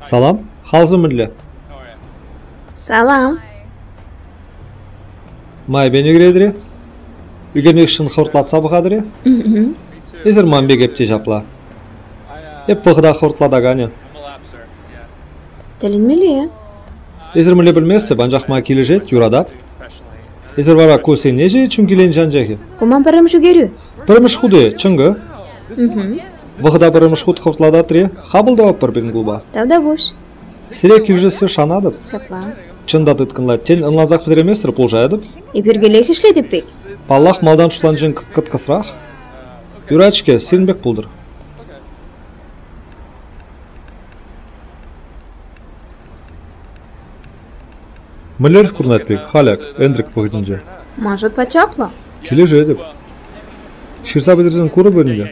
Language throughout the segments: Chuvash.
Салам. Халсӑр мӗнле? Салам. Майӗпен ӳкеретӗр-и? Ӳкермекшӗн хӑвӑртлатса пӑхатӑр-и? Эсир ман пек эп те ҫапла. Эп вӑхӑта хӑвӑртлатаканӗ. Тӗлӗнмелле. Эсир мӗнле пӗлместӗп, анчах ма килӗшет, юратап. Эсир вара ку сенне-ши чун киленӗҫ анчах-и? Ку ман пӗрремӗш ӳкерӳ. Пӗрремӗш хут-и, чӑнкӑ? Вӑхӑта пӗрремӗш хут хӑвӑртлататри, хапӑл тӑватпӑр пирӗн клуба. Тавтапуҫ. Сире килӗшессе шанатӑп. Ҫапла. Чӑн та тыткӑнлать. Тен, ӑнлансах пӗтерейместӗр, пулӑшаятӑп. Эпир килех ӗҫлетӗп пек. Паллах, малтан шутланчен кӑткӑсрах. Юрать-ҫке, сирӗн пек пултӑр. Мӗнлерех курӑнать пек халь ак, ӗнтрӗк вӑхӑтӗнче? Ман шутпа чаплӑ. Килӗшетӗп. Ҫырса пӗтерсен курӑпӑр ӗнтӗ.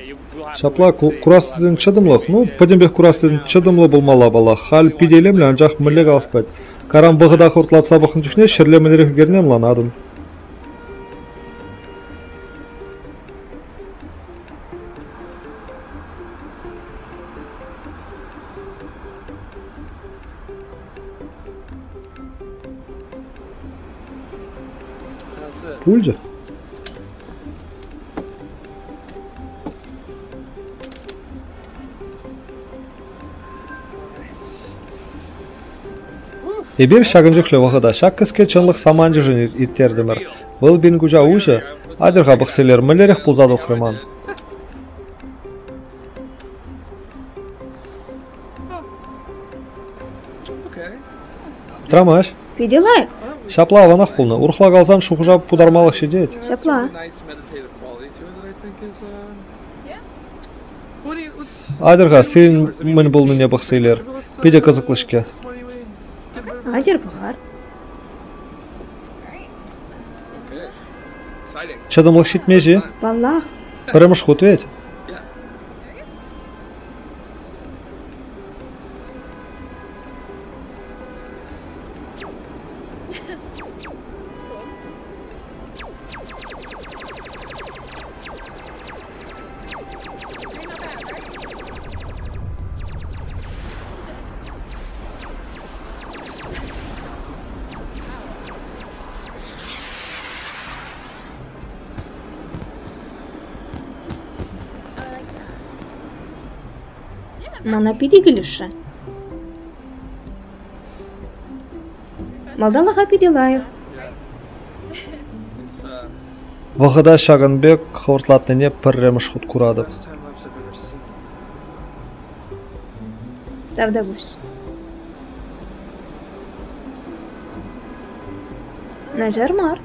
Ҫапла, курас тесен чӑтӑмлӑх, ну, пӗтӗмпех курас тесен чӑтӑмлӑ пулмалла паллах. Халь питӗ илемлӗ, анчах мӗнле калас пулать. Карам вӑхӑта хӑвӑртлатса пӑхнӑ чухне ҫӗрле мӗнлерех ӳкернине ӑнланатӑн. Пулчӗ. Эпир ҫакӑн чухлӗ вӑхӑта ҫак кӗске чӑнлӑх саманчӗшӗн ирттертӗмӗр. Вӑл пирӗн куҫа уҫӑ. Атьӑр-ха пӑхса илер, мӗнлерех пулса тухрӗ ман. Аптрамасть. Питӗ лайӑх. Ҫапла аванах пулнӑ. Урӑхла каласан шухӑша путармалӑх ҫитет. Ҫапла. Атьӑр-ха, сирӗн мӗн пулнине пӑхса илер. Питӗ кӑсӑклӑ-ҫке. Атьӑр пӑхар. Чӑтӑмлӑх ҫитмест-и? Паллах. Пӗрремӗш хут вӗт. Мана питӗ килӗшрӗ. Малтанлӑха питӗ лайӑх. Вӑхӑта ҫакӑн пек хӑвӑртлатнине пӗрремӗш хут куратӑп. Тавтапуҫ. Начар мар.